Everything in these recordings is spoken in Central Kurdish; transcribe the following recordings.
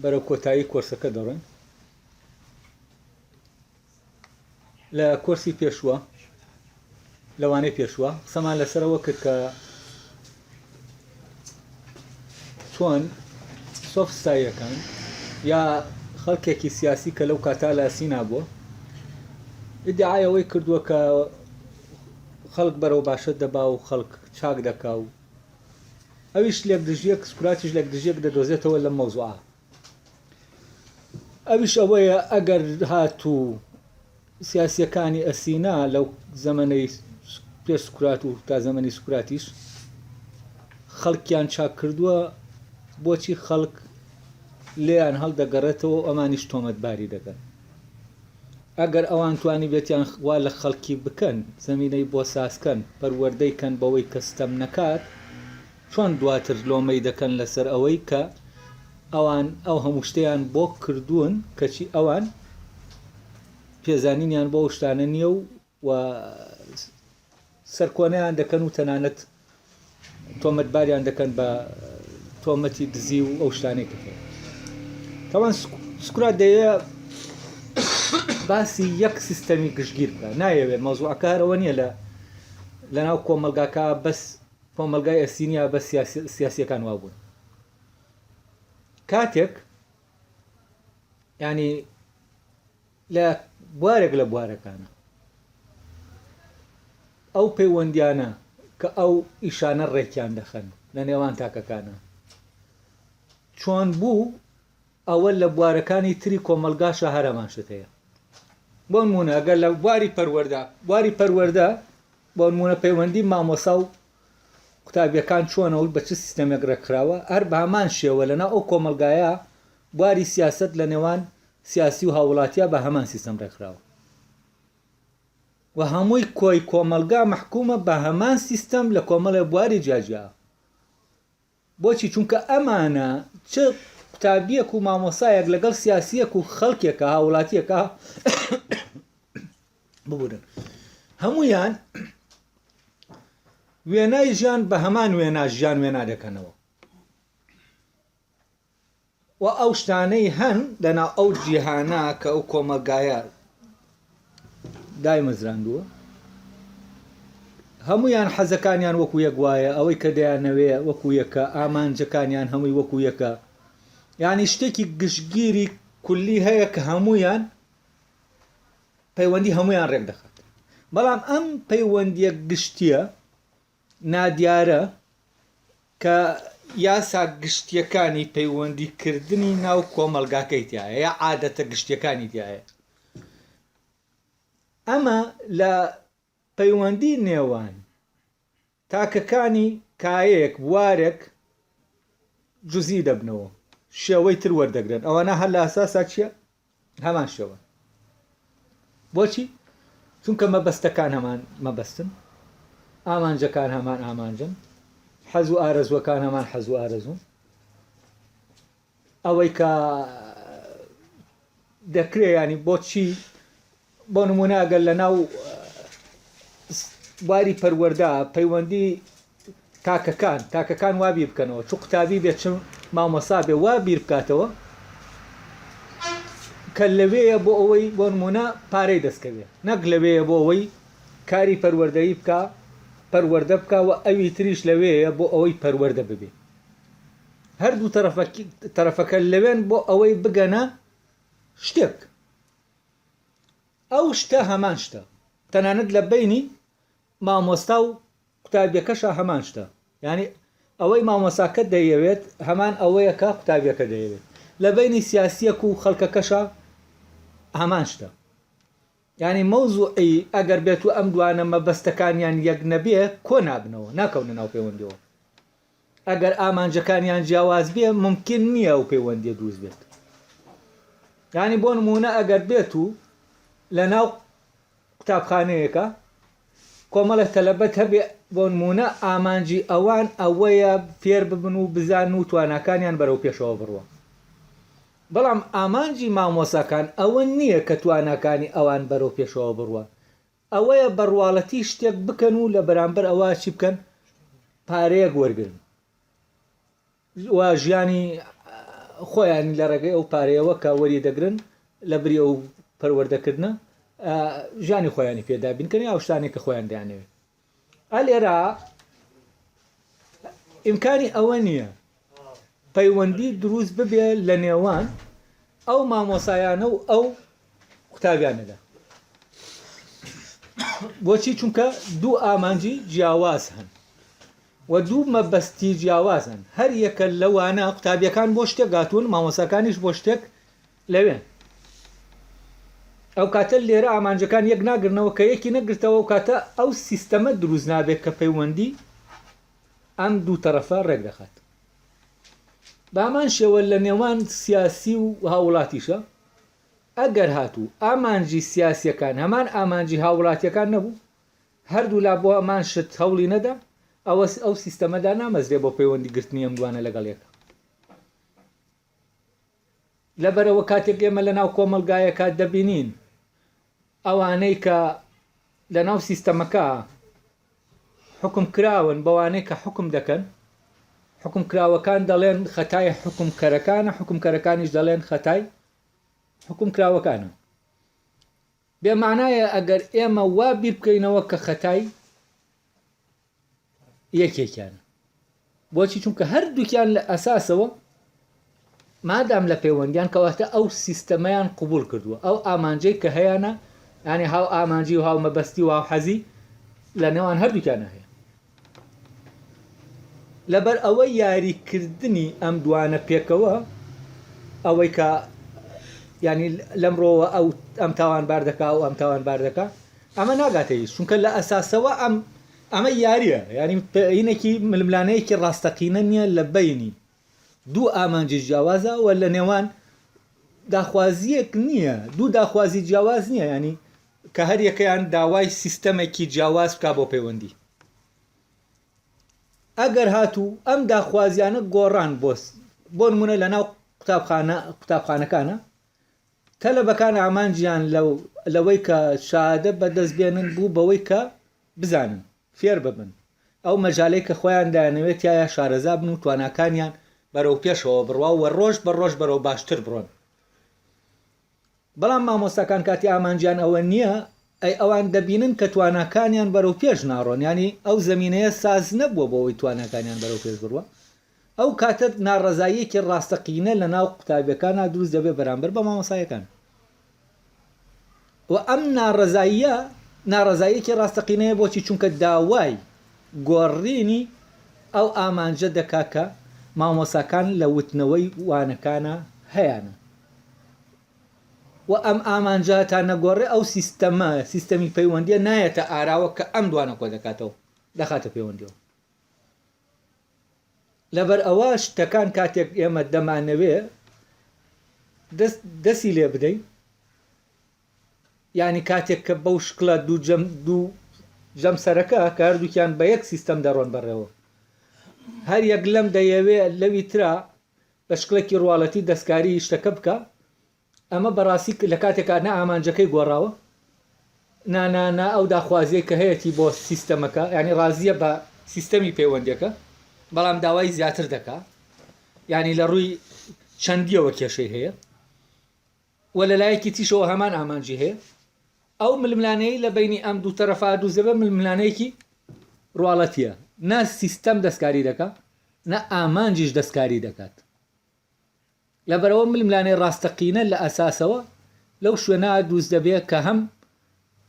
بەرەو کۆتایی کۆرسەکە دەڕۆین. لە کۆرسی پێشووە لەوانەی پێشووە قسەمان لەسەرەوە کرد کە چۆن سۆفستاییەکان یا خەڵکێکی سیاسی کە لەو کاتا لە ئەسینا بووە ئیدعای ئەوەی کردووە کە خەڵک بەرەو باشە دەبا و خەڵک چاک دەکا و ئەویش لێکدژیەک سوکراتیش لێکدژیەک دەدۆزێتەوە لەم مەوزوعە ئەویش ئەوەیە ئەگەر هاتوو سیاسیەکانی ئەسینا لەو زەمەنەی پێش سوکرات و تا زەمەنی سوکراتیش خەڵکیان چاک کردووە بۆچی خەڵک لێیان هەڵدەگەڕێتەوە و ئەمانیش تۆمەتباری دەکەن ئەگەر ئەوان توانیبێتیان وا لە خەڵکی بکەن زەمینەی بۆ سازکەن پەروەردەی کەن بەوەی کە ستەم نەکات چۆن دواتر لۆمەی دەکەن لەسەر ئەوەی کە ئەوان ئەو هەموو شتەیان بۆ کردوون کەچی ئەوان پێزانینیان بۆ ئەو شتانە نییە و و سەرکۆنەیان دەکەن و تەنانەت تۆمەتباریان دەکەن بە تۆمەتی دزی و ئەو شتانەی کە هەیە. تاوان سوکرات دەیەوێ باسی یەک سیستەمی گشتگیر بکە نایەوێ مەوزوعەکە هەرەوە نییە لە لەناو کۆمەلگاکە بەس کۆمەلگای ئەسینیا بە سیاسیەکان وابوون کاتێک ینی لە بوارێک لە بوارەکانە ئەو پەیوەندیانە کە ئەو ئیشانە ڕێکیان دەخەن لە نێوان تاکەکانە چۆن بوو ئەوە لە بوارەکانی تری کۆمەڵگاشا هەر هەمان شت هەیە بۆ نمونە ئەگەر لە بواری پەروەردە بواری پەروەردە بۆ نمونە پەیوەندی مامۆسا و قوتابیەکان چۆنە و بە چ سیستەمێک ڕێکخراوە هەر بە هەمان شێوە لەناو ئەو کۆمەڵگایە بواری سیاسەت لە نێوان سیاسی و هاووڵاتیا بە هەمان سیستەم ڕێکخراوە و هەمووی کۆی کۆمەڵگا مەحکومە بە هەمان سیستەم لە کۆمەڵێ بواری جیاجیا. بۆچی؟ چونکە ئەمانە چ قوتابیەک و مامۆسایەک لەگەڵ سیاسیەک و خەڵکێکە هاوڵاتیەکە ببورن هەمویان وێنای ژیان بە هەمان وێنا ژیان وێنا دەکەنەوە. و ئەو شتانەی هەن لەناو ئەو جیهانە کە ئەو کۆمەڵگایە دایمەزراندووە هەمویان حەزەکانیان وەکو یەک وایە ئەوەی کە دەیانەوێ وەکو یەکە ئامانجەکانیان هەمووی وەکو یەکە یعنی شتێکی گشتگیری کولی هەیە کە هەمویان پەیوەندی هەمویان ڕێک دەخات بەڵام ئەم پەیوەندیە گشتیە نادیارە کە یاسا گشتیەکانی پەیوەندی کردنی ناو کۆمەڵگاکەی تیایە یا عادەتە گشتیەکانی تیایە ئەمە لە پەیوەندی نێوان تاکەکانی کایەیەک بوارێک جزئی دەبنەوە شێوەی تر وەردەگرن ئەوانە هەر لە ئەساسا چییە هەمان شێوەن بۆچی چونکە مەبەستەکان هەمان مەبەستن ئامانجەکان هەمان ئامانجن حەز و ئارەزوەکان هەمان حەز و ئارەزوون ئەوەی کە دەکرێ ینی بۆچی بۆ نموونە ئەگەر لە ناو بواری پەروەردە پەیوەندی تاکەکان تاکەکان وا بیر بکەنەوە چ قوتابی بێت چ مامۆسا بێ وا بیر بکاتەوە کە لەوێیە بۆ ئەوەی بۆ نموونە پارەی دەستکەوێ نەک لەوێیە بۆ ئەوەی کاری پەروەردەیی بکا پەروەردە بکا و ئەوی تریش لەوێیە بۆ ئەوەی پەروەردە ببێ هەردوو تەرەفەکە لەوێن بۆ ئەوەی بگەنە شتێک ئەو شتە هەمان شتە تەنانەت لە بەینی مامۆستا و قوتابیەکەشا هەمان شتە یانی ئەوەی مامۆساکە دەیەوێت هەمان ئەوەیە کە قوتابیەکە دەیەوێت لە بەینی سیاسیەک و خەڵکەکەشا هەمان شتە یانی مەوزوعی ئەگەر بێت و ئەم دوانە مەبەستەکانیان یەک نەبێ کۆ نابنەوە ناکەونە ناو پەیوەندیەوە ئەگەر ئامانجەکانیان جیاواز بێ مومکین نییە ئەو پەیوەندیە دروست بێت یانی بۆ نموونە ئەگەر بێت و لە ناو قوتابخانەیەکە کۆمەڵێک تەلەبەت هەبێ بۆ نموونە ئامانجی ئەوان ئەوەیە فێر ببن و بزان و تواناکانیان بەرەو پێشەوە بڕوە بەڵام ئامانجی مامۆساکان ئەوە نییە کە تواناکانی ئەوان بەرەو پێشەوە بڕوە ئەوەیە بە ڕواڵەتی شتێک بکەن و لە بەرامبەر ئەوە چی بکەن پارەیەک وەرگرن و ژیانی خۆیان لە ڕێگەی ئەو پارەیەوە کە وەری دەگرن لە بری ئەو پەروەردەکردنە ژیانی خۆیانی پێ دابین کەن یا ئەو شتانەی کە خۆیان دەیانەوێت. ئا لێرە ئیمکانی ئەوە نییە پەیوەندی دروست ببێ لە نێوان ئەو مامۆسایانە و ئەو قوتابیانەدا. بۆچی؟ چونکە دوو ئامانجی جیاواز هەن و دوو مەبەستی جیاواز هەن. هەر یەکە لەوانە قوتابیەکان بۆ شتێک هاتوون، مامۆستاکانیش بۆ شتێک لەوێن. ئەو کاتە لێرە ئامانجەکان یەک ناگرنەوە، کە یەکی نەگرتەوە ئەو کاتە ئەو سیستەمە دروست نابێت کە پەیوەندی ئەم دوو تەرەفە ڕێک دەخات. بە هەمان شێوە لە نێوان سیاسی و هاووڵاتیشە، ئەگەر هاتوو ئامانجی سیاسیەکان هەمان ئامانجی هاووڵاتیەکان نەبوو، هەردوولا بۆ هەمان شت هەوڵی نەدا، ئەوە ئەو سیستەمە دانامەزرێ بۆ پەیوەندی گرتنی ئەم دوانە لەگەڵ یەکا. لەبەرئەوە کاتێک ئێمە لەناو کۆمەڵگایەکا دەبینین ئەوانەی کە لەناو سیستەمەکە حوکم کراون بەوانەی کە حوکم دەکەن، حوکم کراوەکان دەڵێن خەتای حوکم کەرەکانە، حوکم کەرەکانیش دەڵێن خەتای حوکم کراوەکانە. بێ مانایە ئەگەر ئێمە وا بیر بکەینەوە کە خەتای یەکێکیانە. بۆچی؟ چونکە هەردووکیان لە ئەساسەوە مادام لە پەیوەندیان کەواتە ئەو سیستەمەیان قبوڵ کردووە، ئەو ئامانجەی کە هەیانە یانی هاو ئامانجی و هاو مەبەستی و هاو حەزی لە نێوان هەردووکیانە هەیە. لەبەر ئەوە یاریکردنی ئەم دوانە پێکەوە ئەوەی کە ینی لەمڕۆوە ئەو ئەم تاوانبار دەکا و ئەم تاوانبار دەکا ئەمە ناگاتە هیچ چونکە لە ئەساسەوە ئەم ئەمە یاریە ینی هینێکی ململانەیەکی ڕاستەقینە نییە لە بینی دوو ئامانجی جیاوازە و لە نێوان داخوازیەک نییە دوو داخوازی جیاواز نییە ینی کە هەریەکەیان داوای سیستەمێکی جیاواز بکا بۆ پەیوەندی. ئەگەر هاتوو ئەم داخوازیانە گۆڕان بۆ بۆ نمونە لە ناو قوتابخانە قوتابخانەکانە تەلەبەکان ئامانجیان لەو لەوەی کە شادە بەدەست بێنن بوو بەوەی کە بزانن فێر ببن ئەو مەجالەی کە خۆیان دەیانەوێت تیایا شارەزا بن و تواناکانیان بەرەو پێشەوە بڕوا و ڕۆژ بە ڕۆژ بەرەو باشتر بڕۆن. بەڵام مامۆستاکان کاتی ئامانجیان ئەوە نییە، ئەی ئەوان دەبینن کە تواناکانیان بەرەو پێش ناڕۆن، یانی ئەو زەمینەیە ساز نەبووە بۆ ئەوەی تواناکانیان بەرەو پێش بڕوا، ئەو کاتە ناڕەزاییەکی ڕاستەقینە لە ناو قوتابیەکانا دروست دەبێت بەرامبەر بە مامۆستایەکان و ئەم ناڕەزاییە ناڕەزاییەکی ڕاستەقینەیە بۆچی چونکە داوای گۆڕینی ئەو ئامانجە دەکا کە مامۆستاکان لە وتنەوەی وانەکانا هەیانە. و ئەم ئامانجە تا نەگۆڕێ ئەو سیستەمە، سیستەمی پەیوەندیە نایەتە ئاراوە کە ئەم دوانە کۆدەکاتەوە دەخاتە پەیوەندیەوە. لەبەر ئەوە شتەکان کاتێک ئێمە دەمانەوێ دەست دەسی لێ بدەین یعنی کاتێک کە بەو شکلە دوو جەم دوو جەمسەرەکە کە هەردووکیان بە یەک سیستەم دەڕۆن بەڕێوە هەر یەک لەم دەیەوێ لەوی ترا بە شکڵێکی ڕواڵەتی دەستکاری شتەکە بکا، ئەمە بەڕاستی لە کاتێکا نە ئامانجەکەی گۆڕاوە، نا نا نا ئەو داخوازیەی کە هەیەتی بۆ سیستەمەکە، یانی ڕازیە بە سیستەمی پەیوەندیەکە، بەڵام داوای زیاتر دەکا، یانی لە ڕووی چەندیەوە کێشەی هەیە و لە لایەکی تریشەوە هەمان ئامانجی هەیە. ئەو ململانێی لە بەینی ئەم دوو تەرەفا دروست دەبێت ململانێیەکی ڕواڵەتیە، نە سیستەم دەستکاری دەکا، نە ئامانجیش دەستکاری دەکات. لەبەرئەوە ململانێی ڕاستەقینە لە ئەساسەوە لەو شوێنە دروست دەبێت کە هەم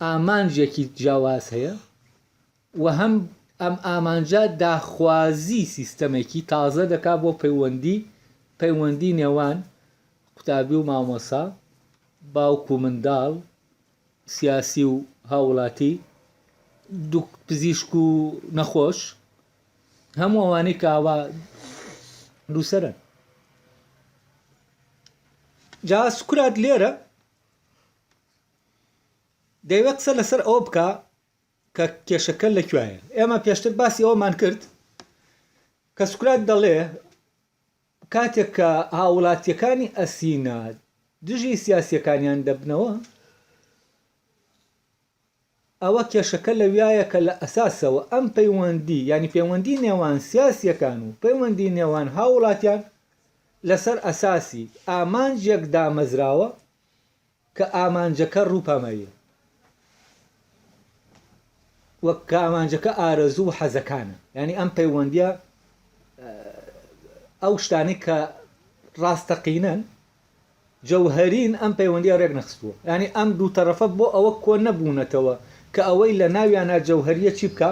ئامانجێکی جیاواز هەیە و هەم ئەم ئامانجە داخوازی سیستەمێکی تازە دەکات بۆ پەیوەندی پەیوەندی نێوان قوتابی و مامۆسا، باوک و منداڵ، سیاسی و هاووڵاتی، دوک پزیشک و نەخۆش، هەموو ئەوانەی کە ئاوا نووسەرن. جا سوکرات لێرە دەیەوێت قسە لەسەر ئەوە بکا کە کێشەکە لە کوێیە. ئێمە پێشتر باسی ئەوەمان کرد کە سوکرات دەڵێ کاتێک کە هاووڵاتییەکانی ئەسینا دژی سیاسییەکانیان دەبنەوە، ئەوە کێشەکە لەویایە کە لە ئەساسەوە ئەم پەیوەندی یانی پەیوەندی نێوان سیاسییەکان و پەیوەندی نێوان هاووڵاتیان. لەسەر ئەساسی ئامانجێک دامەزراوە کە ئامانجەکە ڕووپاماییە و کە ئامانجەکە ئارەزوو و حەزەکانە. یانی ئەم پەیوەندییە ئەو شتانەی کە ڕاستەقینەن، جەوهەرین، ئەم پەیوەندییە ڕێک نەخستووە. یانی ئەم دوو تەڕەفە بۆ ئەوە کۆ نەبوونەتەوە کە ئەوەی لە ناویانا جەوهەرییە چی بکا؟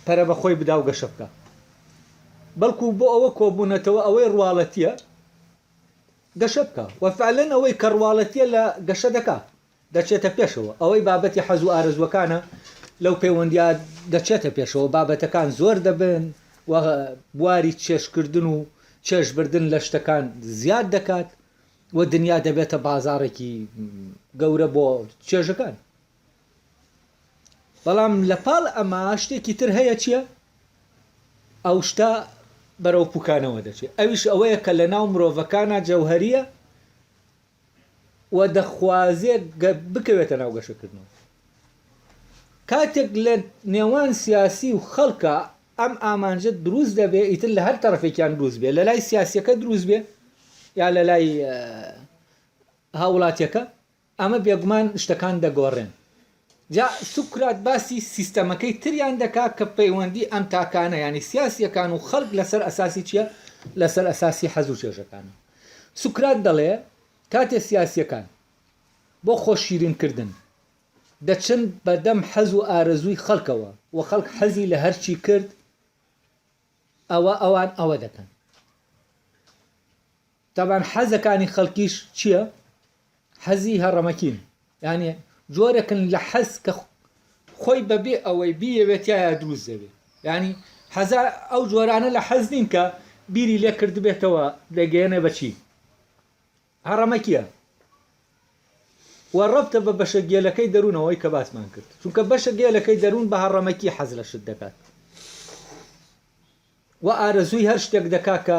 پەرە بە خۆی بدا و گەشە بکا. بەڵکوو بۆ ئەوە کۆبوونەتەوە ئەوەی ڕواڵەتییە گەشە بکا و فعلەن ئەوەی کە ڕواڵەتییە لە گەشە دەکا دەچێتە پێشەوە، ئەوەی بابەتی حەز و ئارەزووەکانە لەو پەیوەندییە دەچێتە پێشەوە، بابەتەکان زۆر دەبن و بواری چێژکردن و چێژبردن لە شتەکان زیاد دەکات و دنیا دەبێتە بازاڕێکی گەورە بۆ چێژەکان. بەڵام لەپاڵ ئەمە شتێکی تر هەیە چییە؟ ئەو شتە بەرەو پوکانەوە دەچێت ئەویش ئەوەیە کە لە ناو مرۆڤەکانە جەوهەریە و دەخوازێ بکەوێتە ناو گەشەکردنەوە. کاتێک لە نێوان سیاسی و خەڵکا ئەم ئامانجە دروست دەبێ ئیتر لە هەر تەڕەفێکیان دروست بێ لە لای سیاسیەکە دروست بێ یا لە لای هاوڵاتیەکە ئەمە بێگومان شتەکان دەگۆڕێن. جا سوکرات باسی سیستەمەکەی تریان دەکا کە پەیوەندی ئەم تاکانە یانی سیاسیەکان و خەڵک لەسەر ئەساسی چیە؟ لەسەر ئەساسی حەز و چێژەکانە. سوکرات دەڵێ کاتێ سیاسیەکان بۆ خۆ شیرین کردن دەچن بەدەم حەز و ئارەزووی خەڵکەوە و خەڵک حەزی لە هەرچی کرد ئەوە ئەوان ئەوە دەکەن. تەبعەن حەزەکانی خەڵکیش چیە؟ حەزی هەڕەمەکین یانی جۆرێکن لە حەز کە خۆی بەبێ ئەوەی بیەوێت تایە دروست دەبێت یانی حەزا ئەو جۆرانە لە حەز نین کە بیری لێ کردبێتەوە دەگەیەنێ بەچی هەڕەمەکیە و ڕەبتە بە بەشە گێلەکەی دەروونەوەی کە باسمان کرد چونکە بەشە گێلەکەی دەروون بە هەڕەمەکی حەز لە شت دەکات و ئارەزووی هەر شتێک دەکا کە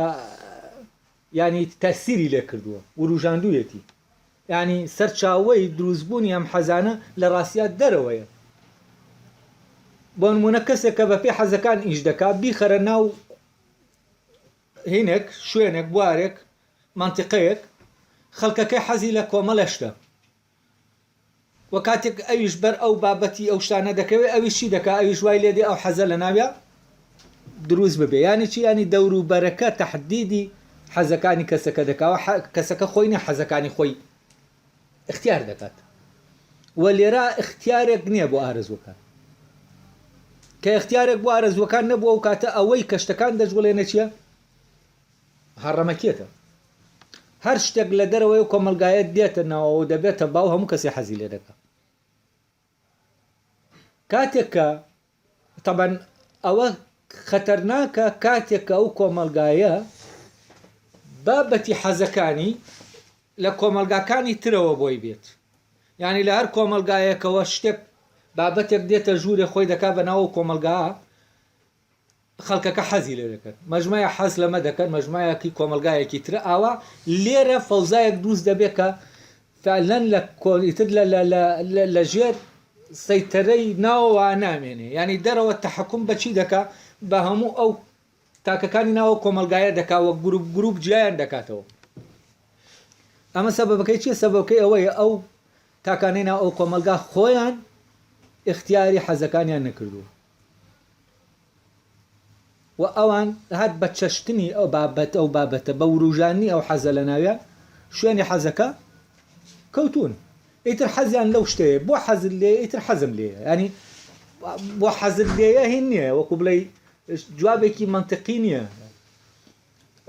یانی تەئسیری لێ کردووە، وروژاندوویەتی. یانی سەرچاوەی دروستبوونی ئەم حەزانە لە ڕاستیا دەرەوەیە. بۆ نموونە کەسێک کە بەپێی حەزەکان ئیش دەکا، بیخەرە ناو هینێک، شوێنێک، بوارێک، مەنتیقەیەک، خەڵکەکەی حەزی لە کۆمەڵێ شتە. وە کاتێک ئەویش بەر ئەو بابەتی ئەو شتانە دەکەوێت ئەویش چی دەکا ئەویش وای لێدێ ئەو حەزە لە ناویا دروست ببێ یانی چی یانی دەوروبەرەکە تەحدیدی حەزەکانی کەسەکە دەکا و کەسەکە خۆی نیە حەزەکانی خۆی اختیار دەکات و لێرە اختیارێک نییە بۆ ئارەزوەکان کە اختیارێک بۆ ئارەزوەکان نەبوو ئەو کاتە ئەوەی کە شتەکان دەجوڵێنە چییە هەڕەمەکیەتە. هەر شتێک لە دەرەوەی ئەو کۆمەڵگایە دێتە ناوەوە و دەبێتە باو هەموو کەسێ حەزی لێ دەکا. کاتێک کە تەبەن ئەوە خەتەرناکە کاتێک کە ئەو کۆمەڵگایە بابەتی حەزەکانی لە کۆمەڵگاکانی ترەوە بۆی بێت یعنی لە هەر کۆمەڵگایەکەوە شتێک بابەتێک دێتە ژوورێ خۆی دەکا بە ناو کۆمەڵگا خەڵکەکە حەزی لێ دەکەن مەجمایە حەز لەمە دەکەن مەجمایەکی کۆمەڵگایەکی ترە ئاوا لێرە فەوزایەک دروست دەبێت کە فعلەن لە کۆنیتر لە لە لە لە ژێر سەیتەرەی ناوەوە نامێنێ یعنی دەرەوە تەحکوم بەچی دەکا بە هەموو ئەو تاکەکانی ناوە کۆمەلگایە دەکا وە گروپ گروپ جیایان دەکاتەوە ئەمە سەبەبەکەی چیە سەبەبەکەی ئەوەیە ئەو تاکانەی ناو ئەو کۆمەلگا خۆیان ئیختیاری حەزەکانیان نەکردووە و ئەوان هەر بە چەشتنی ئەو بابەت ئەو بابەتە بە وروژاندنی ئەو حەزە لە ناویان شوێنی حەزەکە کەوتوون ئیتر حەزیان لەو شتەیە بۆ حەزت لێیە ئیتر حەزم لێیە ینی بۆ حەزت لێیە هین نییە وەکو بڵێ جوابێکی منطقی نییە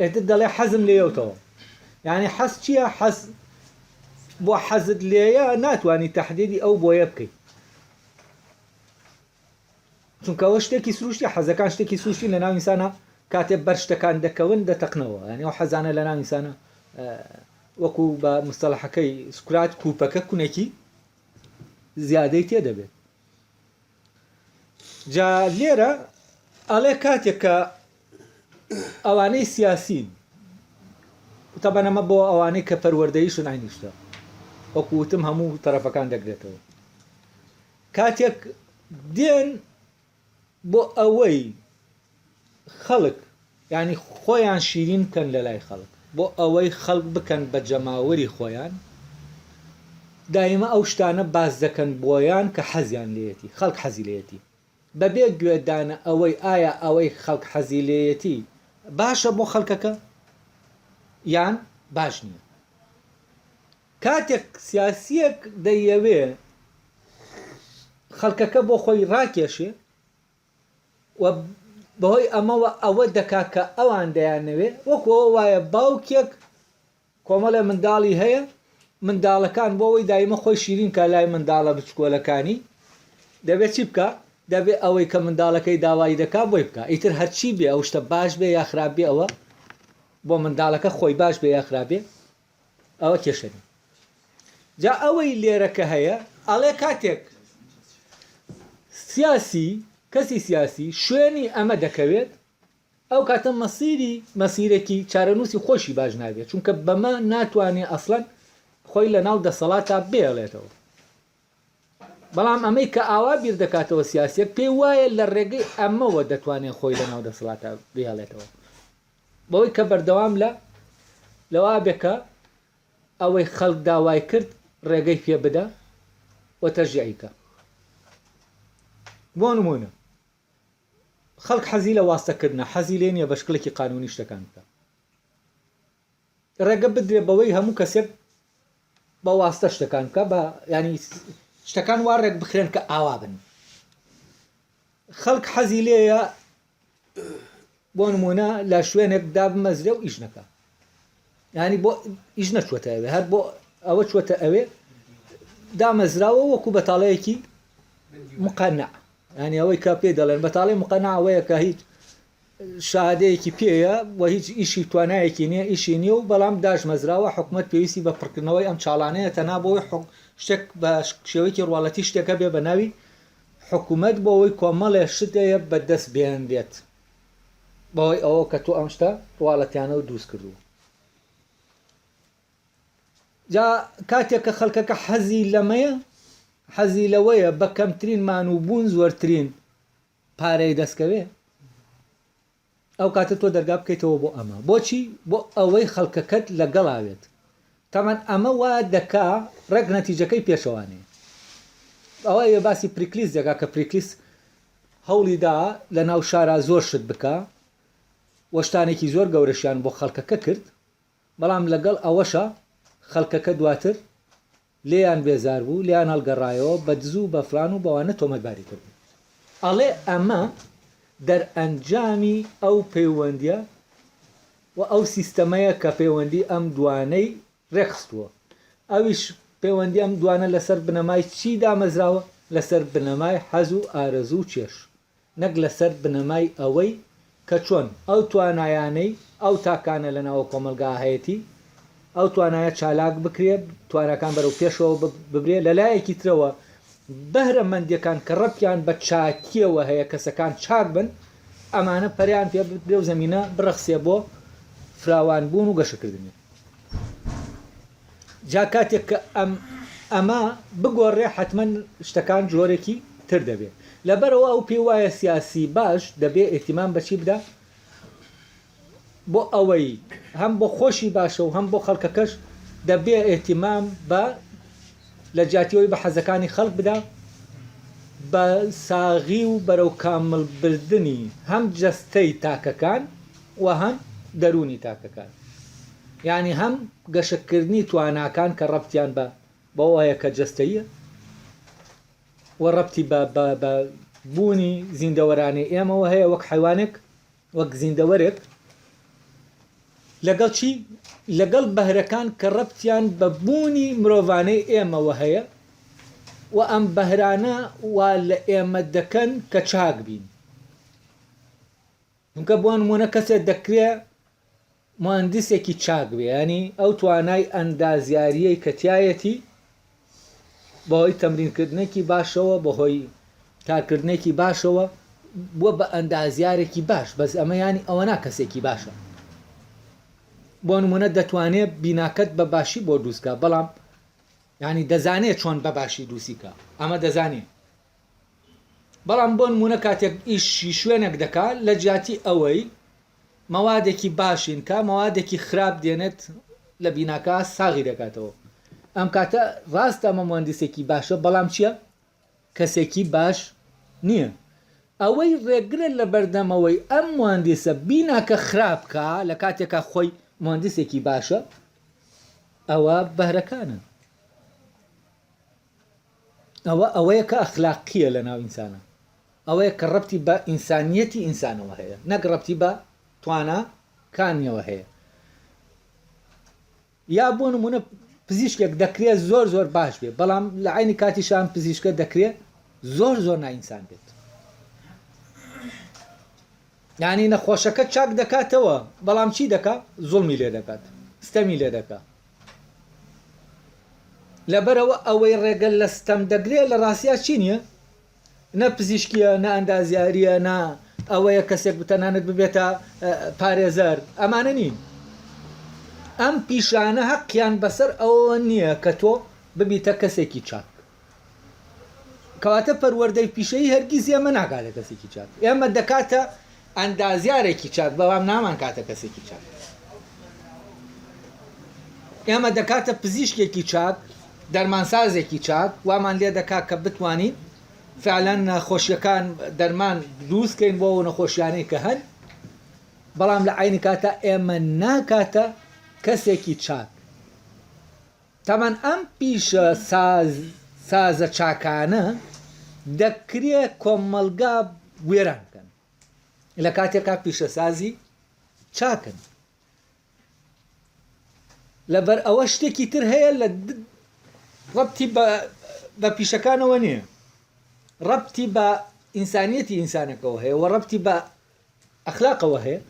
ئیتر دەڵێ حەزم لێیەوتەوە یعنی حەز چییە حەز بۆ حەزت لێیە ناتوانانی تهدیدی ئەو بۆیە بکەیت چونکە ئەوە شتێکی سروشتی حەزەکان شتێکی سروشتی لە ناو ئینسانە کاتێ بەر شتەکان دەکەون دەتەقنەوە یعنی ئەو حەزانە لە ناو ئینسانە وەکو بە مستەڵحەکەی سوکرات کوپەکە کونێکی زیادەی تێ دەبێت جا لێرە ئەڵێ کاتێک کە ئەوانەی سیاسین تەبەن ئەمە بۆ ئەوانەی کە پەروەردەیشن عینیشتە وەکو وتم هەموو تەرەفەکان دەگرێتەوە کاتێک دێن بۆ ئەوەی خەڵک یانی خۆیان شیرین بکەن لە لای خەڵک. بۆ ئەوەی خەڵک بکەن بە جەماوەری خۆیان، دایمە ئەو شتانە باس دەکەن بۆیان کە حەزیان لێیەتی، خەڵک حەزی لێیەتی، بەبێ گوێدانە ئەوەی ئایا ئەوەی خەڵک حەزی لێیەتی باشە بۆ خەڵکەکە یان باش نییە. کاتێک سیاسییەک دەیەوێ خەڵکەکە بۆ خۆی ڕاکێشێ و بەهۆی ئەمەوە ئەوە دەکا کە ئەوان دەیانەوێ، وەکو ئەوە وایە باوکێک کۆمەڵێ منداڵی هەیە، منداڵەکان بۆ ئەوەی دایمە خۆی شیرین کا لای منداڵە بچکۆلەکانی دەبێ چی بکا؟ دەبێ ئەوەی کە منداڵەکەی داوای دەکا بۆی بکا، ئیتر هەرچی بێ ئەو شتە باش بێ یا خراپ بێ ئەوە بۆ منداڵەکە خۆی باش بێ یا خراپ بێ ئەوە کێشە نیە. جا ئەوەی لێرە کە هەیە ئەڵێ کاتێک سیاسی کەسی سیاسی شوێنی ئەمە دەکەوێت ئەو کاتە مەسیری مەسیرەکی چارەنووسی خۆشی باش نابێت چونکە بەمە ناتوانێ ئەسڵەن خۆی لە ناو دەسەڵاتا بێڵێتەوە بەڵام ئەمەی کە ئاوا بیر دەکاتەوە سیاسیەک پێی وایە لە ڕێگەی ئەمەوە دەتوانێت خۆی لە ناو دەسەڵاتا بێڵێتەوە بەوەی کە بەردەوام لە لەوا بێ کە ئەوەی خەڵک داوای کرد ڕێگەی پێ بدە و تەشجیعی کە. بۆ نموونە خەڵک حەزی لە واستەکردنە، حەزی لێ نییە بە شکڵێکی قانوونی شتەکان بکا. ڕێگە بدرێ بەوەی هەموو کەسێک بە واستە شتەکان بکا، بە یانی شتەکان وا ڕێک بخرێن کە ئاوا بن. خەڵک حەزی لێیە بۆ نمونە لە شوێنێک دابمەزرێ و ئیش نەکا ینی بۆ ئیش نەچوەتە ئەوێ هەر بۆ ئەوە چوەتە ئەوێ دامەزراوە وەکو بەتاڵەیەکی مقەنع ینی ئەوەی کە پێ دەڵێن بەتاڵی مقەنع ئەوەیە کە هیچ شادەیەکی پێیە و هیچ ئیشی توانایەکی نییە ئیشی نییە و بەڵام داشمەزراوە حکومت پێویستی بە پڕکردنەوەی ئەم چاڵانەیە تەنها بۆی شتێک بە شێوەیەکی ڕواڵەتی شتێکە بێ بە ناوی حکومەت بۆ ئەوەی کۆمەڵێ شت هەیە بەدەست بێنرێت بەهۆی ئەوە کە تۆ ئەم شتە ڕواڵەتیانەوە دروست کردووە. جا کاتێک کە خەڵکەکە حەزی لەمەیە حەزی لەوەیە بە کەمترین مان و بوون زۆرترین پارەی دەستکەوێ ئەو کاتە تۆ دەرگا بکەیتەوە بۆ ئەمە. بۆچی؟ بۆ ئەوەی خەڵکەکەت لەگەڵا بێت. تەبعەن ئەمە وا دەکا ڕێک نەتیجەکەی پێچەوانەیە. ئەوە ئەوێ باسی پریکلیس دەکا کە پریکلیس هەوڵی دا لە ناو شارا زۆر شت بکا و شتانێکی زۆر گەورەشیان بۆ خەڵکەکە کرد، بەڵام لەگەڵ ئەوەشا خەڵکەکە دواتر لێیان بێزار بوو، لێیان هەڵگەڕایەوە، بە دز و بە فڵان و بەوانە تۆمەتباری کردن. ئەڵێ ئەمە دەرئەنجامی ئەو پەیوەندییە و ئەو سیستەمەیە کە پەیوەندی ئەم دوانەی رێکخستووە. ئەویش پەیوەندی ئەم دوانە لەسەر بنەمای چی دامەزراوە؟ لەسەر بنەمای حەز و ئارەزوو و چێژ. نەک لەسەر بنەمای ئەوەی کە چۆن ئەو توانایانەی ئەو تاکانە لە ناوە کۆمەڵگا هەیەتی ئەو توانایە چالاک بکرێ تواناکان بەرەو پێشەوە ببرێ لە لایەکی ترەوە بەهرەمەندیەکان کە ڕەبتیان بە چاکیەوە هەیە کەسەکان چاک بن ئەمانە پەریان پێ بدرێ و زەمینە بڕەخسێ بۆ فراوان بوون و گەشەکردنی. جا کاتێک کە ئەم ئەمە بگۆڕێ حەتمەن شتەکان جۆرێکی تر دەبێ. لەبەرئەوە ئەو پێی وایە سیاسی باش دەبێ ئیهتیمام بە چی بدا؟ بۆ ئەوەی هەم بۆ خۆشی باشە و هەم بۆ خەڵکەکەش دەبێ ئیهتیمام بە لە جیاتی ئەوەی بە حەزەکانی خەڵک بدا بە ساغی و بەرەو کامڵ بردنی هەم جەستەی تاکەکان و هەم دەروونی تاکەکان یانی هەم گەشەکردنی تواناکان کە ڕەبتیان بە بەوە هەیە کە جەستەییە و ڕەبتی بە بە بە بوونی زیندەوەرانەی ئێمەوە هەیە وەک حەیوانێک وەک زیندەوەرێک لەگەڵ چی لەگەڵ بەهرەکان کە ڕەبتیان بە بوونی مرۆڤانەی ئێمەوە هەیە و ئەم بەهرانە وا لە ئێمە دەکەن کە چاک بین چونکە بۆ نموونە کەسێک دەکرێ موهەندیسێکی چاک بێ یانی ئەو توانای ئەندازیاریەی کە تایەتی بەهۆی تەمرینکردنێکی باشەوە بەهۆی کارکردنێکی باشەوە بووە بە ئەندازیارێکی باش بەس ئەمە ینی ئەوە نا کەسێکی باشە بۆ نمونە دەتوانێت بیناکەت بە باشی بۆ دروستکە بەڵام ینی دەزانێت چۆن بە باشی دروستیکە ئەمە دەزانێت بەڵام بۆ نموونە کاتێک ئیشی شوێنێک دەکا لە جیاتی ئەوەی. مەوادێکی باشین کا مەوادێکی خراپ دێنێت لە بیناکە ساغی دەکاتەوە ئەم کاتە ڕاستە ئەمە موهەندیسێکی باشە بەڵام چییە کەسێکی باش نییە ئەوەی ڕێگرە لە بەردەمەوەی ئەم موهەندیسە بیناکە خراپ کا لە کاتێکا خۆی موهەندیسێکی باشە ئەوە بەهرەکانن ئەوە ئەوەیە کە ئەخلاقییە لە ناو ئینسانە ئەوەیە کە ڕەبتی بە ئینسانیەتی ئینسانەوە هەیە نەک ڕەبتی بە توانا کانیەوە هەیە یا بۆ نمونە پزیشکێک دەکرێت زۆر زۆر باش بێ بەڵام لە عینی کاتیشان پزیشکە دەکرێت زۆر زۆر نائینسان بێت یعنی نەخۆشەکە چاک دەکاتەوە بەڵام چی دەکا زوڵمی لێ دەکات ستەمی لێ دەکات لەبەرئەوە ئەوەی ڕێگە لە ستەم دەگرێ لە ڕاستیا چی نییە؟ نە پزیشکییە، نە ئەندازیارییە، نە ئەوەیە کەسێک تەنانەت ببێتە پارێزەر، ئەمانە نین. ئەم پیشانە هەقیان بەسەر ئەوەوە نییە کە تۆ ببیتە کەسێکی چاک. کەواتە پەروەردەی پیشەیی هەرگیز ئێمە ناکاتە کەسێکی چاک. ئێمە دەکاتە ئەندازیارێکی چاک بەڵام نامانکاتە کەسێکی چاک. ئێمە دەکاتە پزیشکێکی چاک، دەرمانسازێکی چاک، وامان لێ دەکات کە بتوانین فعلا نەخۆشیەکان دەرمان دروست کەین بۆ ئەو نەخۆشیانەی کە هەن، بەڵام لە عەینی کاتا ئێمە ناکاتە کەسێکی چاک. تەبعەن ئەم پیشە ساز سازە چاکانە دەکرێ کۆمەڵگا وێران بکەن لە کاتێکا پیشەسازی چاکن لەبەر ئەوە شتێکی تر هەیە لە ڕەبتی بە پیشەکانەوە نییە ڕەبتی بە ئینسانیەتی ئینسانەکەەوە هەیە و ڕەبتی بە ئەخلاقەوە هەیە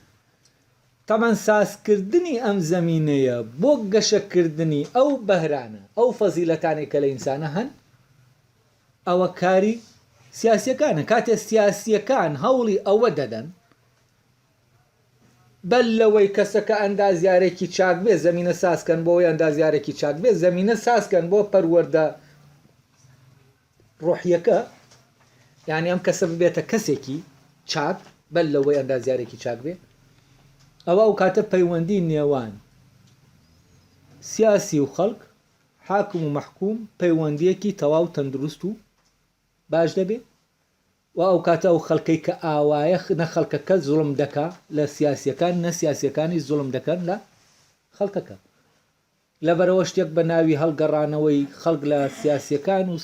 تەبعەن سازکردنی ئەم زەمینەیە بۆ گەشەکردنی ئەو بەهرانە، ئەو فەزیلەتانەی کە لە ئینسانا هەن، ئەوە کاری سیاسییەکانە. کاتێ سیاسییەکان هەوڵی ئەوە دەدەن، بەر لەوەی کەسەکە ئەندازیارێکی چاک بێ، زەمینە سازکەن بۆ ئەوەی ئەندازیارێکی چاک بێ، زەمینە سازکەن بۆ پەروەردە ڕۆحیەکە یانی ئەم کەسە ببێتە کەسێکی چاک بەر لەوەی ئەندازیارێکی چاک بێ ئەوە ئەو کاتە پەیوەندی نێوان سیاسی و خەڵک حاکم و مەحکوم پەیوەندیەکی تەواو تەندروست و باش دەبێ و ئەو کاتە ئەو خەڵکەی کە ئاوایە نە خەڵکەکە زوڵم دەکا لە سیاسیەکان نە سیاسیەکانی زوڵم دەکەن لە خەڵکەکە لەبەرئەوە شتێک بە ناوی هەڵگەڕانەوەی خەڵک لە سیاسیەکان و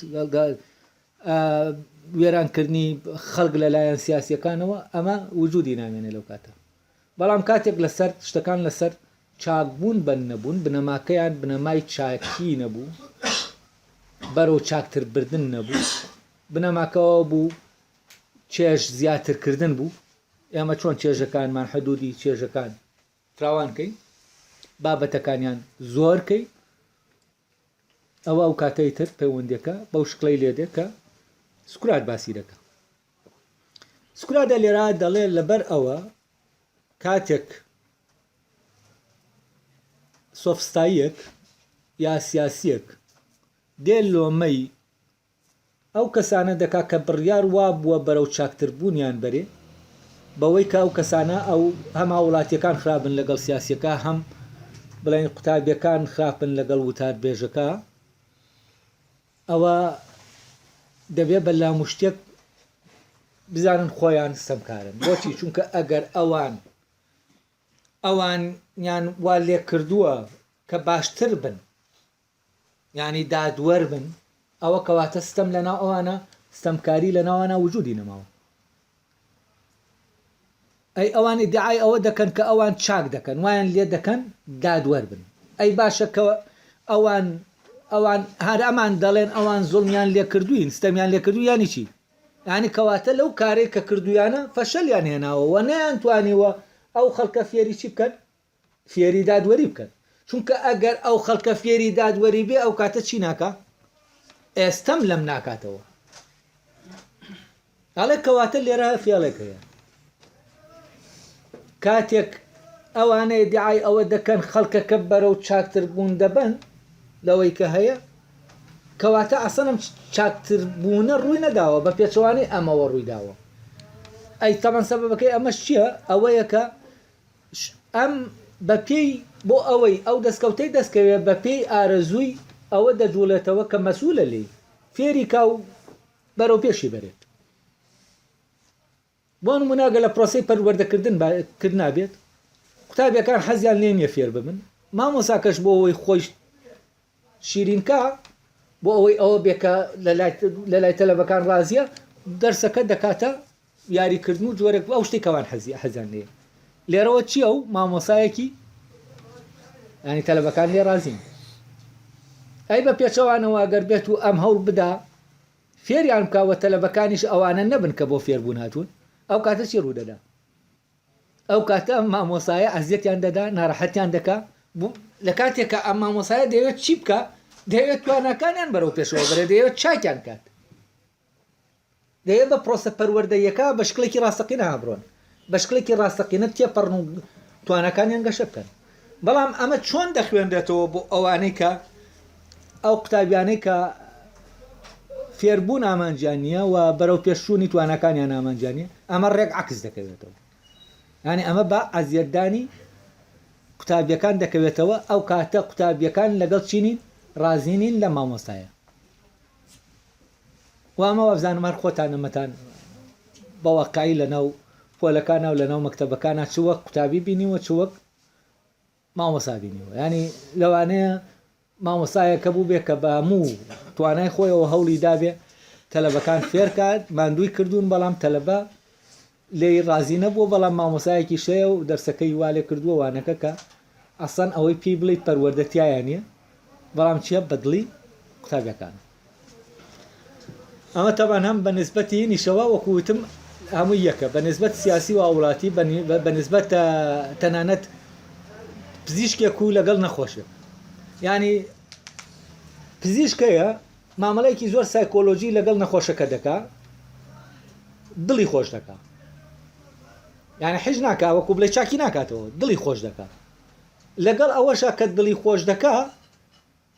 وێرانکردنی خەڵک لەلایەن سیاسیەکانەوە ئەمە وجودی نامێنێ لەو کاتە. بەڵام کاتێک لەسەر شتەکان لەسەر چاکبوون بەند نەبوون، بنەماکەیان بنەمای چاکی نەبوو، بەرەو چاکتر بردن نەبوو، بنەماکە ئەوە بوو چێژ زیاترکردن بوو، ئێمە چۆن چێژەکانمان حدودی چێژەکان فراوان کەی بابەتەکانیان زۆر کەی ئەوە ئەو کاتەی تر پەیوەندەکە بەو شکڵەی لێ دێ کە سوکرات باسی دەکە سوکراتە لێرە دەڵێ لەبەر ئەوە کاتێک سۆفستاییەک یا سیاسیەک دێ لۆمەی ئەو کەسانە دەکا کە بڕیار وابووە بەرەو چاکتر بوونیان بەرێ، بەوەی کە ئەو کەسانە ئەو هەم هاووڵاتییەکان خراپن لەگەڵ سیاسییەکە هەم بڵێین قوتابییەکان خراپن لەگەڵ وتاربێژەکە، ئەوە دەبێ بە لاموشتێک بزانن خۆیان ستەمکارن. بۆچی؟ چونکە ئەگەر ئەوان ئەوانیان وا لێکردووە کە باشتر بن، یانی دادوەر بن ئەوە کەواتە ستەم لەناو ئەوانە ستەمکاری لەناوانە وجودی نەماوە ئەی ئەوان ئیدعای ئەوە دەکەن کە ئەوان چاک دەکەن وایان لێ دەکەن دادوەر بن ئەی باشە کە ئەوان ئەوان هەر ئەمان دەڵێن ئەوان زوڵمیان لێ کردوین ستەمیان لێ کردو یانی چی یانی کەواتە لەو کارێک کە کردویانە فەشەلیان هێناوە و نەیانتوانیوە ئەو خەڵکە فێری چی بکەن فێری دادوەری بکەن چونکە ئەگەر ئەو خەڵکە فێری دادوەری بێ ئەو کاتە چی ناکا ئێستەم لەم ناکاتەوە ئەڵێ کەواتە لێرە فێڵێک هەیە کاتێک ئەوانە ئیدعای ئەوە دەکەن خەڵکەکە بەرەو چاکتر بوون دەبن لەوەی کە هەیە کەواتە ئەسەنم چاکتر بوونە ڕووی نەداوە بە پێچەوانەی ئەمەوە ڕووی داوە ئەی تەمەن سەبەبەکەی ئەمەش چییە ئەوەیە کە. ئەم بە پێی بۆ ئەوەی ئەو دەستکەوتەی دەستکەوێ بە پێی ئارەزووی ئەوە دەجوڵێتەوە کە مەسئولە لێی، فێری کا و بەرەو پێشی بەرێت. بۆ نموونە ئەگەر لە پرۆسەی پەروەردەکردن کردنا بێت، قوتابیەکان حەزیان لێ نییە فێر ببن، مامۆستاکەش بۆ ئەوەی خۆی شیرین کا، بۆ ئەوەی ئەوە بێ کە لە لای تەلەبەکان ڕازیە، دەرسەکە دەکاتە یاریکردن و جۆرێک ئەو شتێک کەوان حەزی حەزیان لێ. لێرەوە چییە و مامۆسایەکی ینی تەلەبەکان لێ ڕازین. ئەی بە پێچەوانەوە ئەگەر بێت و ئەم هەوڵ بدا فێریان بکا و تەلەبەکانیش ئەوانە نەبن کە بۆ فێربوون هاتوون، ئەو کاتە چی ڕوودەدا؟ ئەو کاتە ئەم مامۆسایە ئەزیەتیان دەدا، ناڕەحەتیان دەکا، لە کاتێک کە ئەم مامۆسایە دەیەوێت چی بکا؟ دەیەوێت تواناکانیان بەرەو پێشەوە بەرێت، دەیەوێت چاکیان کات. دەیەوێت بە پرۆسە پەروەردەییەکە بە شکڵێکی ڕاستەقینە بڕۆن، بە شکڵێکی ڕاستەقینە تێپەڕن و تواناکانیان گەشە بکەن. بەڵام ئەمە چۆن دەخوێنرێتەوە بۆ ئەوانەی کە ئەو قوتابیانەی کە فێربوون ئامانجیان نییە و بەرەو پێشچوونی تواناکانیان ئامانجیان نییە، ئەمە ڕێک عەکس دەکەوێتەوە. یانی ئەمە بە ئەزیەتدانی قوتابیەکان دەکەوێتەوە، ئەو کاتە قوتابیەکان لەگەڵ چی نین؟ ڕازی نین لەم مامۆستایە. و ئەمە وابزانم هەر خۆتان ئەمەتان بە واقعی لەناو پۆلەکانا و لەناو مەکتەبەکانا چ وەک قوتابی بینیوە چ وەک مامۆسا بینیوە ینی لەوانەیە مامۆسایەکە بوو بێ کە بە هەموو توانای خۆیەوە هەوڵی دابێ تەلەبەکان فێرکات ماندووی کردوون بەڵام تەلەبە لێی ڕازی نەبووە بەڵام مامۆسایەکیش هەیە و دەرسەکەی وا لێ کردووە وانەکە کە ئەسڵەن ئەوەی پێی بڵێیت پەروەردە تیایا نییە بەڵام چییە بە دڵی قوتابیەکانە ئەمە تەبان هەم بە نسبەتی هینیشەوە وەکو وتم هەمووی یەکە بە نسبەت سیاسی و هاوڵاتی بە نسبەت تەنانەت پزیشکێک و لەگەڵ نەخۆشێک ینی پزیشکەیە مامەڵەیەکی زۆر سایکۆلۆجی لەگەڵ نەخۆشەکە دەکا دڵی خۆش دەکا یعنی حیز ناکا وەکو بڵێ چاکی ناکاتەوە دڵی خۆش دەکا لەگەڵ ئەوەشا کە دڵی خۆش دەکا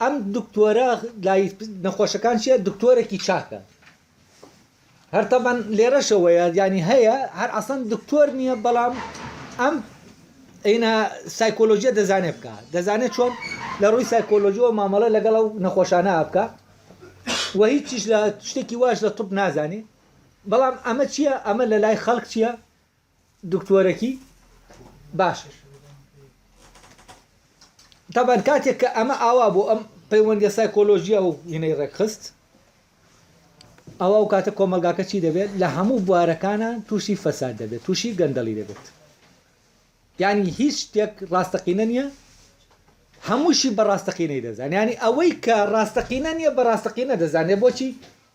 ئەم دکتۆرە لای نەخۆشەکان چیە دکتۆرێکی چاکە هەر تەبەن لێرەشەوەیە یانی هەیە هەر ئەسڵەن دکتۆر نییە بەڵام ئەم ئەینا سایکۆلۆژیە دەزانێ بکە دەزانێت چۆن لە ڕووی سایکۆلۆژیەوە مامەڵە لەگەڵ ئەو نەخۆشانە بکە و هیچیش لە شتێکی واش لە طب نازانێ بەڵام ئەمە چییە ئەمە لە لای خەڵک چییە دکتۆرەکی باشە تەبەن کاتێک کە ئەمە ئاوا بۆ ئەم پەیوەندیە سایکۆلۆژیە و هینەی ڕێکخست ئەوا ئەو کاتە کۆمەڵگاکە چی دەبێت لە هەموو بوارەکانە تووشی فەساد دەبێت تووشی گەندەڵی دەبێت یعنی هیچ شتێک ڕاستەقینە نییە هەمووشی بە ڕاستەقینەی دەزان ینی ئەوەی کە ڕاستەقینە نییە بە ڕاستەقینە دەزانێت بۆچی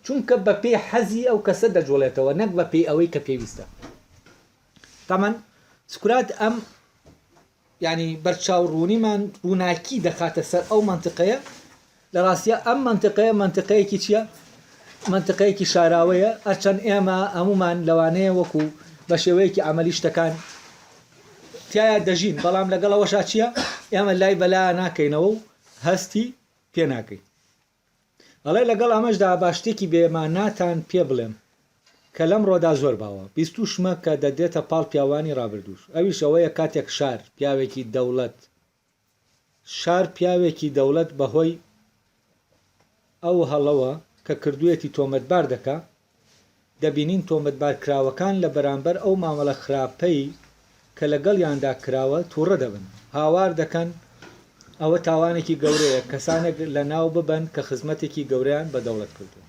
چونکە بە پێی حەزی ئەو کەسە دەجوڵێتەوە نەک بە پێی ئەوەی کە پێویستە تامان سکرات ئەم یانی بەرچاو ڕوونیمان ڕووناکی دەخاتە سەر ئەو مەنتقەیە لە ڕاستیا ئەم مەنتقەیە مەنتقەیەکی چییە؟ مەنتقەیەکی شاراوەیە هەرچەند ئێمە هەمومان لەوانەیە وەکو بە شێوەیەکی عملی شتەکان تایە دەژین بەڵام لەگەڵ ئەوەشا چییە ئێمە لای بەلا ناکەینەوە و هەستی پێ ناکەین ئەڵێ لەگەڵ ئەمەشدا با شتێکی بێ ماناتان پێ بڵێم کە لەمڕۆدا زۆر باوە، بیستووشمە کە دەدرێتە پاڵ پیاوانی ڕابردووش، ئەویش ئەوەیە کاتێک شار، پیاوێکی دەوڵەت، شار پیاوێکی دەوڵەت بە هۆی ئەو هەڵەوە کە کردوویەتی تۆمەتبار دەکا، دەبینین تۆمەتبارکراوەکان لە بەرامبەر ئەو مامەڵە خراپەی کە لەگەڵیاندا کراوە تووڕە دەبن، هاوار دەکەن ئەوە تاوانێکی گەورەیە کەسانێک لەناو ببەن کە خزمەتێکی گەورەیان بە دەوڵەت کردووە.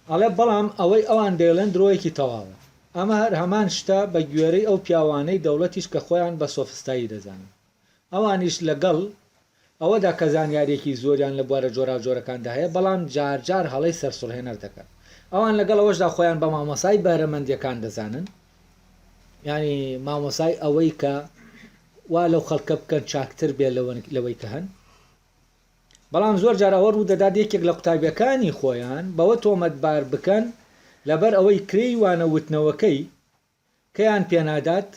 ئەڵێ بەڵام ئەوەی ئەوان دەیڵێن درۆیەکی تەواوە. ئەمە هەر هەمان شتە بە گوێرەی ئەو پیاوانەی دەوڵەتیش کە خۆیان بە سۆفستایی دەزانن. ئەوانیش لەگەڵ ئەوەدا کە زانیارییەکی زۆریان لە بوارە جۆراوجۆرەکاندا هەیە، بەڵام جار جار هەڵەی سەرسوڕهێنەر دەکەن. ئەوان لەگەڵ ئەوەشدا خۆیان بە مامۆسای بەهرەمەندییەکان دەزانن، یانی مامۆسای ئەوەی کە وا لەو خەڵکە بکەن چاکتر بێت لەوەی کە هەن. بەڵام زۆر جار ئەوە ڕوودەدات یەکێک لە قوتابییەکانی خۆیان بەوە تۆمەتبار بکەن لەبەر ئەوەی کرێی وانەوتنەوەکەی کەیان پێنادات،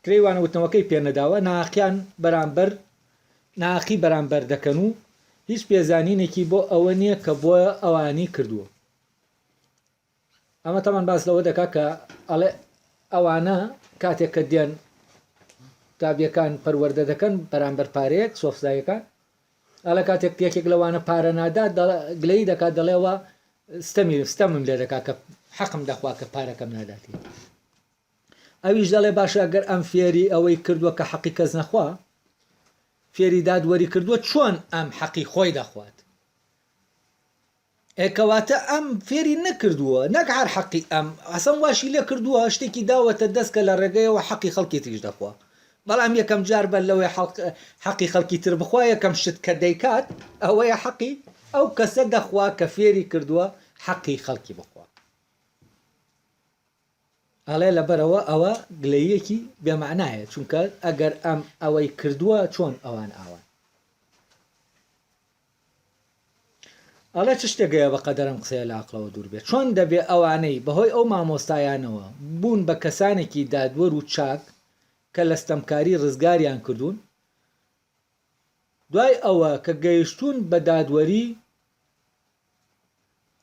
کرێی وانەوتنەوەکەی پێنەداوە، ناهەقیان بەرامبەر ناهەقی بەرامبەر دەکەن و هیچ پێزانینێکی بۆ ئەوە نییە کە بۆ ئەوانی کردووە. ئەمە تەبعەن باس لەوە دەکات کە ئەڵێ. ئەوانە کاتێک کە دێن قوتابیەکان پەروەردە دەکەن بەرامبەر پارەیەک سۆفسایەکان ئەڵێ کاتێک یەکێک لەوانە پارە نادات گلەیی دەکات دەڵێەوە ستەمی ستەمم لێ دەکات کە حەقم دەخوا کە پارەکەم ناداتی ئەویش دەڵێ باشە گەر ئەم فێری ئەوەی کردووە کە حەقی کەس نەخوا فێری دادوەری کردووە چۆن ئەم حەقی خۆی دەخوات ئێ کەواتە ئەم فێری نەکردووە نەک هەر حەقی ئەم ئەسەن واشی لێ کردووە شتێکی داوەتە دەست کە لە ڕێگەیەوە حەقی خەڵکی تریش دەخوا بەڵام یەکەم جار بەر لەوەی حەقی خەڵکی تر بخوا یەکەم شت کە دەیکات ئەوەیە حەقی ئەو کەسە دەخوا کە فێری کردووە حەقی خەڵکی بخوا. ئەڵێ لەبەرئەوە ئەوە گلەییەکی بێمەعنایە چونکە ئەگەر ئەم ئەوەی کردووە چۆن ئەوان ئاوان. ئەڵێ چ شتێک هەیە بە قەدەر ئەم قسەیە لە ئەقڵەوە دوور بێت؟ چۆن دەبێ ئەوانەی بەهۆی ئەو مامۆستایانەوە بوون بە کەسانێکی دادوەر و چاک کە لە ستەمکاری ڕزگاریان کردوون، دوای ئەوە کە گەیشتوون بە دادوەری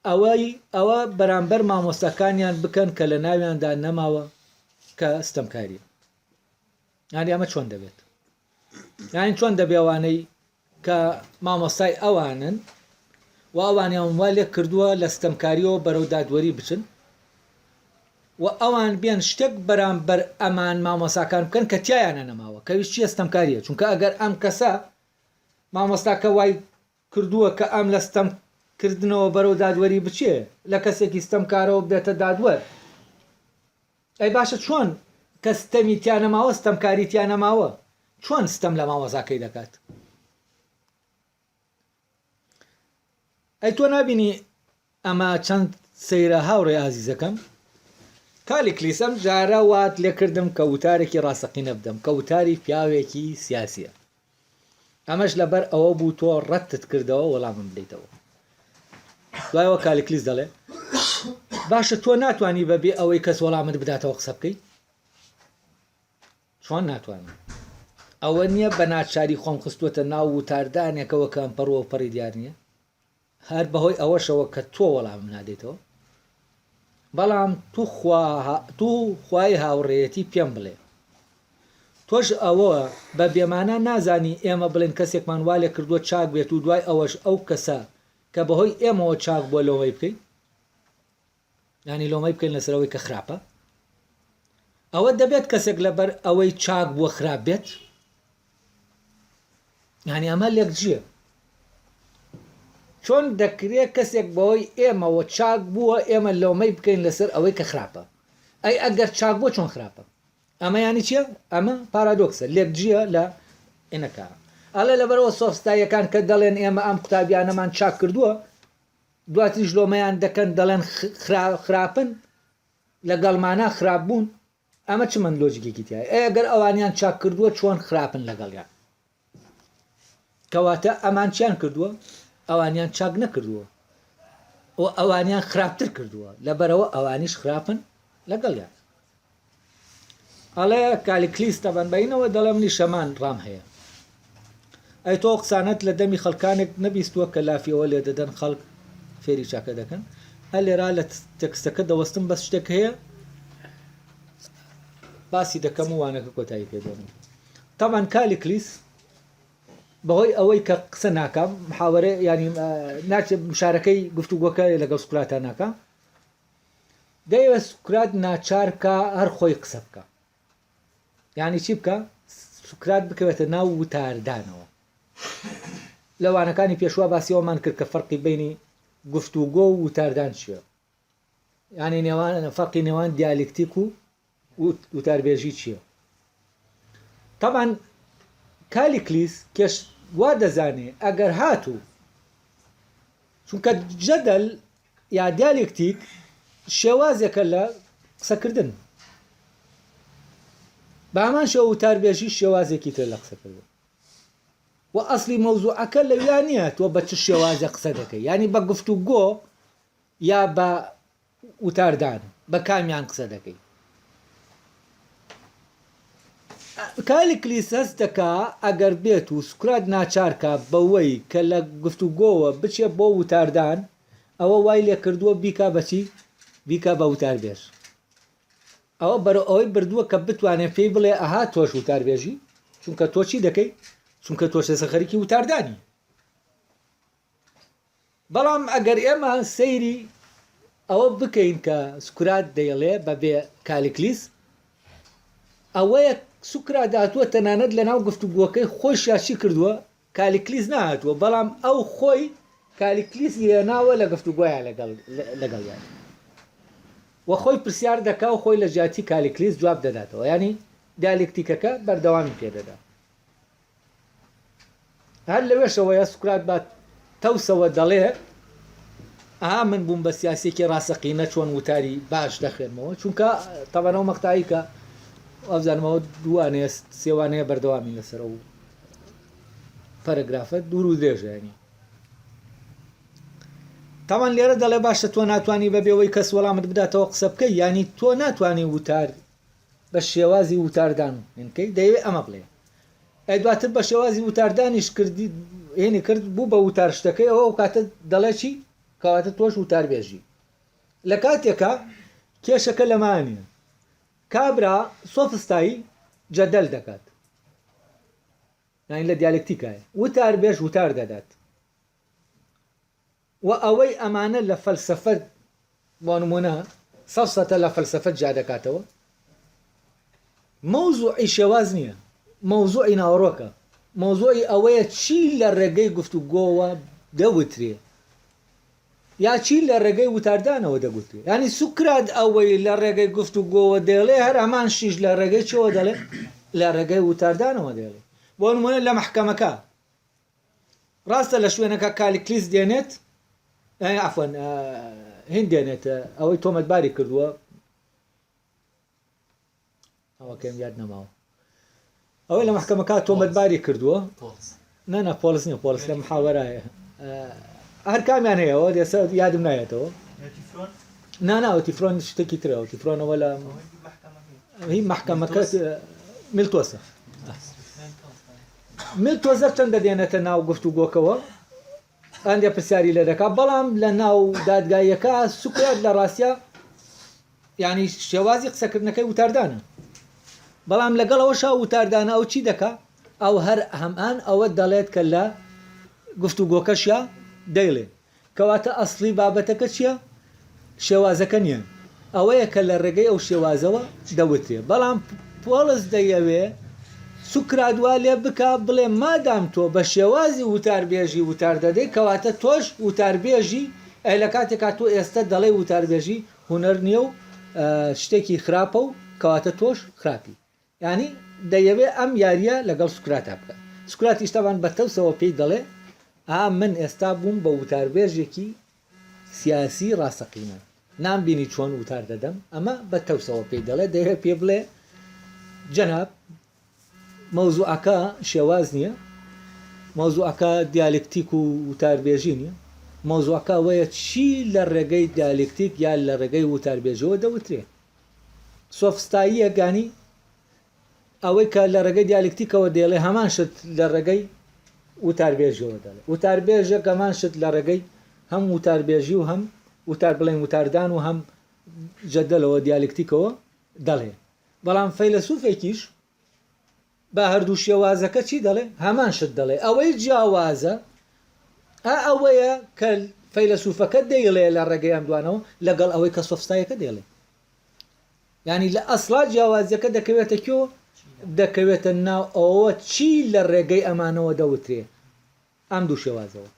ئەوەی ئەوە بەرامبەر مامۆستاکانیان بکەن کە لە ناویاندا نەماوە کە ستەمکاریە یانی ئەمە چۆن دەبێت یانی چۆن دەبێ ئەوانەی کە مامۆستای ئەوانن و ئەوانیان وا لێ کردووە لە ستەمکاریەوە بەرەو دادوەری بچن و ئەوان بێن شتێک بەرامبەر ئەمان مامۆساکان بکەن کە تایانە نەماوە کەویش چیە ستەمکاریە چونکە ئەگەر ئەم کەسە مامۆستاکە وای کردووە کە ئەم لە ستەم کردنەوە بەرەو دادوەری بچێ لە کەسێکی ستەمکارەوە ببێتە دادوەر ئەی باشە چۆن کە ستەمی تیا نەماوە ستەمکاری تیا نەماوە چۆن ستەم لە مامۆساکەی دەکات ئەی تۆ نابینی ئەمە چەند سەیرە هاوڕێ ئازیزەکەم کالیکلیس ئەم جارە وات لێکردم کە وتارێکی ڕاستەقینە بدەم کە وتاری پیاوێکی سیاسیە ئەمەش لەبەر ئەوە بوو تۆ ڕەتت کردەوە وەڵامم بدەیتەوە دوایەوە کالیکلیس دەڵێ باشە تۆ ناتوانی بەبێ ئەوەی کەس وەڵامت بداتەوە قسە بکەیت چۆن ناتوانم ئەوە نییە بە ناچاری خۆم خستووەتە ناو وتاردانێکەوە کە ئەم پەڕوە و پەڕی دیار نییە هەر بەهۆی ئەوەشەوە کە تۆ وەڵامم نادەیتەوە بەڵام توخوا تو خوای هاوڕێیەتی پێم بڵێ تۆش ئەوە بە بێمانا نازانی ئێمە بڵێن کەسێکمان وا لێ کردووە چاک بێت و دوای ئەوەش ئەو کەسە کە بەهۆی ئێمەوە چاک بووە لۆمەی بکەین یانی لۆمەی بکەین لەسەر ئەوەی کە خراپە ئەوە دەبێت کەسێک لەبەر ئەوەی چاک بووە خراپ بێت یعنی ئەمە لێکجیە چۆن دەکرێت کەسێک بەوەی ئێمەوە چاک بووە ئێمە لۆمەی بکەین لەسەر ئەوەی کە خراپە ئەی ئەگەر چاک بووە چۆن خراپە ئەمە ینی چییە ئەمە پارادۆکسە لێکجیە لە ئینەکە ئەڵێ لەبەرەوە سۆفستاییەکان کە دەڵێن ئێمە ئەم قوتابیانەمان چاک کردووە دواتریش لۆمەیان دەکەن دەڵێن خراپن لەگەڵمانا خراپ بوون ئەمە چ من لۆجیکێکی تایە ئەی ئەگەر ئەوانیان چاک کردووە چۆن خراپن لەگەڵیان کەواتە ئەمان چیان کردووە ئەوانیان چاک نەکردووە و ئەوانیان خراپتر کردووە لەبەرەوە ئەوانیش خراپن لەگەڵیان ئەڵێ کالیکلیس تەبەن بەینەوە دەڵێ منیش هەمان ڕام هەیە. ئەی تۆ ئەو قسانەت لە دەمی خەڵکانێک نەبیستووە کە لافی ئەوە لێدەدەن خەڵک فێری چاکە دەکەن؟ ئە لێرا لە تێکستەکە دەوەستم بەس شتێک هەیە باسی دەکەم و وانەکە کۆتایی پێ دێنم. تەبعەن کالیکلیس بەهۆی ئەوەی کە قسە ناکا محاوەرە یانی ناچێت مشارەکەی گفتوگۆکە لەگەڵ سوکراتا ناکا دەیەوێت سوکرات ناچار بکا هەر خۆی قسە بکا یعنی چی بکە سوکرات بکەوێتە ناو وتاردانەوە لە وانەکانی پێشوا باسی ئەومان کرد کە فەرقی بینی گفتوگۆ و وتاردان چییە یعنی نێوان فەرقی نێوان دیالکتیک و وتاربێژی چییە تەبعەن کالیکلیس کێش وا دەزانێ ئەگەر هاتوو چونکە جەدەل یا دیالێکتیک شێوازێکە لە قسەکردن بە هەمان شێوە وتاربێژی شێوازێکی تر لە قسەکردن و ئەسلی مەوزوعەکە لەویا نییە تۆ بە چ شێوازە قسە دەکەی ینی بە گفتوگۆ یا بە وتاردان بە کامیان قسە دەکەی؟ کالیکلیس هەست دەکا ئەگەر بێت و سوکرات ناچار کا بەوەی کە لە گفتوگۆوە بچێ بۆ وتاردان ئەوە وای لێ کردووە بیکا بە چی؟ بیکا بە وتاربێژ. ئەوە بەرەو ئەوەی بردووە کە بتوانێت پێی بڵێ ئەها تۆش وتاربێژی، چونکە تۆ چی دەکەی؟ چونکە تۆش ئێستا خەریکی وتاردانی. بەڵام ئەگەر ئێمە سەیری ئەوە بکەین کە سوکرات دەیڵێ بەبێ کالیکلیس، ئەوەیە سوکرات هاتووە تەنانەت لەناو گفتوگۆکەی خۆیشیا چی کردووە؟ کالیکلیس نەهاتووە، بەڵام ئەو خۆی کالیکلیسی هێناوە لە گفتوگۆیا لەگەڵ لەگەڵیان و خۆی پرسیار دەکا و خۆی لە جیاتی کالیکلیس جواب دەداتەوە، یانی دیالێکتیکەکە بەردەوامی پێ دەدا. هەر لەوێشەوەیە سوکرات بە تەوسەوە دەڵێ ئەها من بووم بە سیاسیەکی ڕاستەقینە چۆن وتاری باش دەخوێنمەوە چونکە تەبەن ئەو مەقتایی کە وابزانمەوە دووانەیە سێوانەیە بەردەوامین لەسەر ئەو پەرەگرافە دوور و درێژە ینی تاوان لێرە دەڵێ باشە تۆ ناتوانانی بە بێەوەی کەس وەڵامت بداتەوە قسە بکەی ینی تۆ ناتوانانی وتار بە شێوازی وتاردان هێنکەی دەیەوێ ئەمە بڵێ ئەی دواتر بە شێوازی وتاردانیش کردی هێنی کرد بوو بە وتار شتەکەی ئەوە ئەو کاتە دەڵێ چی کەواتە تۆش وتاربێژی لە کاتێکا کێشەکە لەما نیە کابرا سۆفستایی جەدەل دەکات یانی لە دیالکتیکایە وتاربێژ وتار دەدات وە ئەوەی ئەمانە لە فەلسەفە بۆ نموونە سەفسەتە لە فەلسەفە جیا دەکاتەوە مەوزوعی شێواز نییە مەوزوعی ناوەڕۆکە مەوزوعی ئەوەیە چی لە ڕێگەی گفتوگۆوە دەوترێ یا چی لە ڕێگەی وتاردانەوە دەگوترێ ینی سوکرات ئەوەی لە ڕێگەی گفتوگۆوە دەڵێ هەر هەمان شیش لە ڕێگەی چەوە دەڵێ لە ڕێگەی وتاردانەوە دەڵێ بۆ نمونە لە محکەمەکە ڕاستە لە شوێنەکە کالیکلیس دێنێت عەفوەن هین دێنێت ئەوەی تۆمەتباری کردووە ئەوەکەم یاد نەماوە ئەوەی لە محکەمەکە تۆمەتباری کردووە نەنا پۆلس نیە پۆلس لە محاوەرایە هەر کامیان هەیە ئەوە دێسە یادم نایەتەوە نانا ئەوتیفرۆن شتێکی ترە ئەوتیفرۆنەوە لە هی محکەمەکە میلتۆسە میلتۆزەر چەندە دێنێتە ناو گفتوگۆکەوە هەندێ پرسیاری لێ دەکات بەڵام لە ناو دادگاییەکە سوکرات لە ڕاستیا یعنی شێوازی قسەکردنەکەی وتاردانە بەڵام لەگەڵ ئەوەشا وتاردانە ئەو چی دەکا ئەو هەر هەمان ئەوە دەڵێت کە لە گفتوگۆکەشیا دەیڵێ کەواتە ئەسڵی بابەتەکە چیە؟ شێوازەکە نیە، ئەوەیە کە لە ڕێگەی ئەو شێوازەوە دەوترێ. بەڵام پۆڵس دەیەوێ سوکرات وا لێ بکا بڵێ مادام تۆ بە شێوازی وتاربێژی وتار دەدەی کەواتە تۆش وتاربێژی، ئەی لە کاتێکا تۆ ئێستە دەڵێی وتاربێژی هونەر نیە و شتێکی خراپە و کەواتە تۆش خراپی. یانی دەیەوێ ئەم یارییە لەگەڵ سوکراتا بکات. سوکراتیش تەبان بە تەوسەوە پێی دەڵێ، ئا من ئێستا بووم بە وتاربێژێکی سیاسی ڕاستەقینە. نامبینی چۆن وتار دەدەم؟ ئەمە بە تەوسەوە پێی دەڵێ، دەیەوێ پێی بڵێ جەناب مەوزوعەکە شێواز نییە، مەوزوعەکە دیالکتیک و وتاربێژی نییە، مەوزوعەکە ئەوەیە چی لە ڕێگەی دیالکتیک یا لە ڕێگەی وتاربێژیەوە دەوترێ. سۆفستاییەک یانی ئەوەی کە لە ڕێگەی دیالکتیکەوە دەیڵێ هەمان شت لە ڕێگەی وتاربێژیەوە دەڵێ وتاربێژێک هەمان شت لە ڕێگەی هەم وتاربێژی و هەم وتار بڵێن وتاردان و هەم جەدەلەوە دیالکتیکەوە دەڵێ بەڵام فەیلەسوفێکیش بە هەردوو شێوازەکە چی دەڵێ؟ هەمان شت دەڵێ. ئەوەی جیاوازە ئا ئەوەیە کە فەیلەسوفەکە دەیڵێ لە ڕێگەی ئەم دوانەوە لەگەڵ ئەوەی کە سۆفستایەکە دەیڵێ. یانی لە ئەسڵا جیاوازیەکە دەکەوێتە کوێ؟ دەکەوێتە ناو ئەوە چی لە ڕێگەی ئەمانەوە دەوترێ ئەم دوو شێوازەوە.